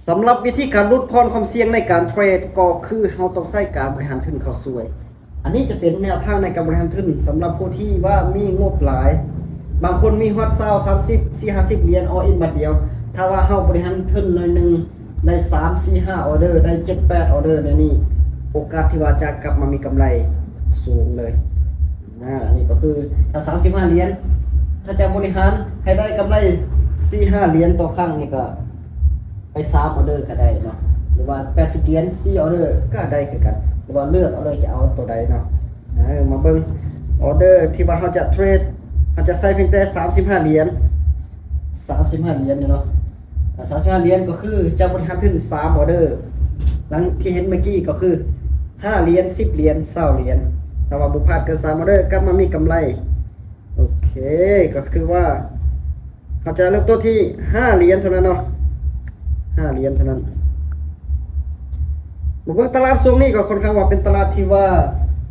ສຳລັບວິທີການຫຼຸດຜ່ອນຄວາມສ່ຽງໃນການເທຣດ ກໍຄືເຮົາຕ້ອງໃຊ້ການບໍລິຫານທຶນເຂົ້າຊ່ວຍ. ອັນນີ້ຈະເປັນແນວທາງໃນການບໍລິຫານທຶນສຳລັບຜູ້ທີ່ວ່າມີງົບຫຼາຍ. ບາງຄົນມີຮອດຊາວ ສາມສິບ ສີ່ ຫ້າສິບຫຼຽນ ອອລອິນບາດດຽວ. ຖ້າວ່າເຮົາບໍລິຫານທຶນໜ້ອຍໜຶ່ງ ໄດ້ສາມ ສີ່ ຫ້າ ອອເດີ ໄດ້ເຈັດ ແປດ ອອເດີ ແນວນີ້ ໂອກາດທີ່ວ່າຈະກັບມາມີກຳໄລສູງເລີຍ. ອາ ອັນນີ້ກໍຄື ຖ້າ ສາມສິບຫ້າຫຼຽນ ຖ້າຈະບໍລິຫານໃຫ້ໄດ້ກຳໄລ ສີ່ ຫ້າຫຼຽນຕໍ່ຄັ້ງນີ້ ກໍໄປສາມອອເດີກໍໄດ້ເນາະ ຫຼືວ່າ ແປດສິບຫຼຽນ ສີ່ອອເດີກໍໄດ້ຄືກັນ ຫຼືວ່າເລືອກເອົາເລີຍຈະເອົາຕົວໃດເນາະ. ເອີ ມາເບິ່ງອອເດີທີ່ວ່າເຮົາຈະເທຣດ ເຮົາຈະໃຊ້ພຽງແຕ່ ສາມສິບຫ້າຫຼຽນ ສາມສິບຫ້າຫຼຽນເນາະ. ອາ ສາມສິບຫ້າຫຼຽນກໍຄືຈະບໍລິຫານທຶນສາມອອເດີ ດັ່ງທີ່ເຫັນເມື່ອກີ້ກໍຄື ຫ້າຫຼຽນ ສິບຫຼຽນ ຊາວຫຼຽນ. ຖ້າວ່າບໍ່ພາດເກີນສາມອອເດີ ກັບມາມີກຳໄລ. ໂອເຄ ກໍຖືວ່າເຮົາຈະເລີ່ມຕົ້ນທີ່ ຫ້າຫຼຽນເທົ່ານັ້ນເນາະ ຫ້າຫຼຽນເທົ່ານັ້ນ. ມາເບິ່ງຕະຫຼາດຊ່ວງນີ້ກໍຄ່ອນຂ້າງວ່າເປັນຕະຫຼາດທີ່ວ່າ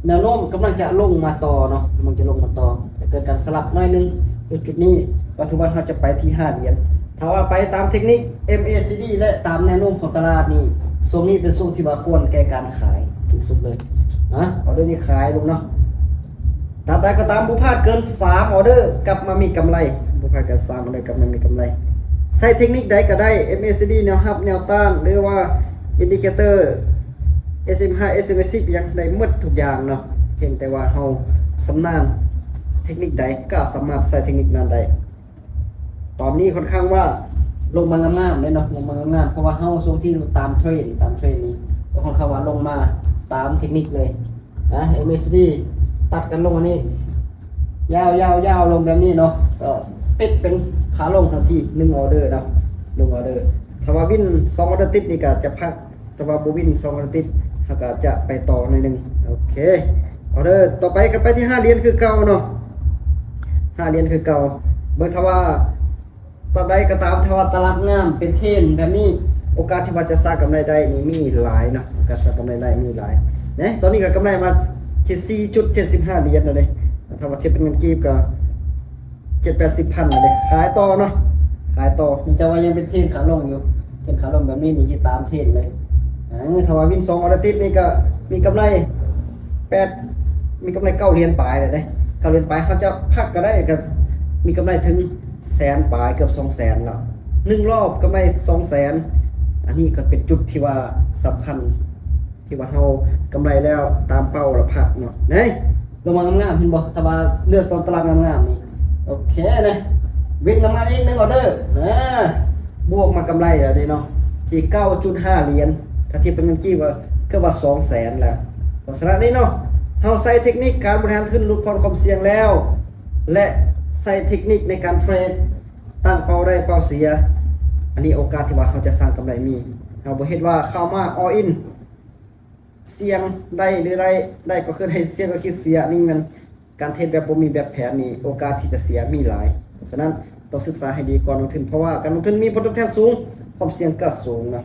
ແນວໂນ້ມກຳລັງຈະລົງມາຕໍ່ເນາະ ກຳລັງຈະລົງມາຕໍ່ ແຕ່ເກີດການສະຫຼັບໜ້ອຍໜຶ່ງຢູ່ຈຸດນີ້ ກໍຖືວ່າເຮົາຈະໄປທີ່ຫ້າຫຼຽນ. ຖ້າວ່າໄປຕາມເທັກນິກ ເອັມ ເອ ຊີ ດີ ແລະ ຕາມແນວໂນ້ມຂອງຕະຫຼາດນີ້ ຊ່ວງນີ້ເປັນຊ່ວງທີ່ວ່າຄວນແກ່ການຂາຍທີ່ສຸດເລີຍນະ ອອເດີນີ້ຂາຍລົງເນາະ. ຕາມໃດກໍຕາມ ບໍ່ພາດເກີນສາມອອເດີ ກັບມາມີກຳໄລ ບໍ່ພາດເກີນສາມອອເດີ ກັບມາມີກຳໄລ. ໃຊ້ເທັກນິກໃດກໍໄດ້ ເອັມ ເອ ຊີ ດີ ແນວຮັບແນວຕ້ານ ຫຼືວ່າ ອິນດິເຄເຕີ ເອສເອັມຫ້າ ເອສເອັມເອສິບ ຫຍັງໄດ້ໝົດທຸກຢ່າງເນາະ ພຽງແຕ່ວ່າເຮົາຊຳນານເທັກນິກໃດ ກໍສາມາດໃຊ້ເທັກນິກນັ້ນໄດ້. ຕອນນີ້ຄ່ອນຂ້າງວ່າລົງມາງາມໆເດ້ເນາະ ລົງມາງາມໆ ເພາະວ່າເຮົາຊ່ວງທີ່ຕາມເທຣນ ຕາມເທຣນນີ້ ກໍຄ່ອນຂ້າງວ່າລົງມາຕາມເທັກນິກເລີຍນະ. ເອັມ ເອ ຊີ ດີ ຕັດກັນລົງອັນນີ້ ຍາວໆໆ ລົງແບບນີ້ເນາະ ກໍປິດເປັນຂາລົງທັນທີ ໜຶ່ງອອເດີເນາະ ໜຶ່ງອອເດີ. ຖ້າວ່າວິນສອງອອເດີຕິດນີ້ກໍຈະພັກ ຖ້າວ່າບໍ່ວິນສອງອາທິດ ເຮົາກໍຈະໄປຕໍ່ໜ້ອຍໜຶ່ງ. ໂອເຄ ອອເດີຕໍ່ໄປກໍໄປທີ່ຫ້າຫຼຽນຄືເກົ່າເນາະ ຫ້າຫຼຽນຄືເກົ່າ. ເບິ່ງຖ້າວ່າຕາມໃດກໍຕາມ ຖ້າວ່າຕະຫຼາດງາມເປັນເທຣນແບບນີ້ ໂອກາດທີ່ວ່າຈະສ້າງກຳໄລໄດ້ນີ້ມີຫຼາຍເນາະ ໂອກາດສ້າງກຳໄລໄດ້ມີຫຼາຍເນາະ. ຕອນນີ້ກໍກຳໄລມາທີ່ສີ່ຈຸດເຈັດສິບຫ້າຫຼຽນແລ້ວເດ້ ຖ້າວ່າທຽບເປັນເງິນກີບກໍ ເຈັດແປດສິບພັນເດ້ ຂາຍຕໍ່ເນາະ ຂາຍຕໍ່. ແຕ່ວ່າຍັງເປັນເທຣນຂາລົງຢູ່ ເທຣນຂາລົງແບບນີ້ນີ້ຊິຕາມເທຣນເລີຍ. ເອີ ຖ້າວ່າວິນສອງອາທິດນີ້ກໍມີກຳໄລແປດ ມີກຳໄລເກົ້າຫຼຽນປາຍແລ້ວເດ້ ເກົ້າຫຼຽນປາຍ. ເຮົາຈະພັກກໍໄດ້ ກໍມີກຳໄລເຖິງແສນປາຍ ເກືອບສອງແສນແລ້ວ ໜຶ່ງລອບກຳໄລສອງແສນ. ອັນນີ້ກໍເປັນຈຸດທີ່ວ່າສຳຄັນ ທີ່ວ່າເຮົາກຳໄລແລ້ວຕາມເປົ້າລະພັກເນາະ. ເຫັນ ລົງມາງາມໆ ເຫັນບໍ່? ຖ້າວ່າເລືອກຕອນຕະຫຼາດງາມໆນີ້ ໂອເຄນະ ວິນງາມໆ ອີກໜຶ່ງອອເດີ ອາ ບວກມາກຳໄລແລ້ວເດ້ເນາະ ທີ່ເກົ້າຈຸດຫ້າຫຼຽນ ຖ້າທຽບເປັນເງິນກີບກໍເກືອບວ່າສອງແສນແລ້ວ. ເພາະສະນັ້ນນີ້ເນາະ ເຮົາໃຊ້ເທັກນິກການບໍລິຫານທຶນຫຼຸດຜ່ອນຄວາມສ່ຽງແລ້ວ ແລະ ໃຊ້ເທັກນິກໃນການເທຣດ ຕັ້ງເປົ້າໄດ້ເປົ້າເສຍ ອັນນີ້ໂອກາດທີ່ວ່າເຮົາຈະສ້າງກຳໄລມີ. ເຮົາບໍ່ເຮັດວ່າເຂົ້າມາ all in ສ່ຽງໄດ້ ຫຼື ໄດ້ ໄດ້ກໍຄືໄດ້ ເສຍກໍຄືເສຍ. ອັນນີ້ແມ່ນການເທຣດແບບບໍ່ມີແບບແຜນນີ້ ໂອກາດທີ່ຈະເສຍມີຫຼາຍ. ເພາະສະນັ້ນຕ້ອງສຶກສາໃຫ້ດີກ່ອນລົງທຶນ ເພາະວ່າການລົງທຶນມີຜົນຕອບແທນສູງ ຄວາມສ່ຽງກໍສູງເນາະ.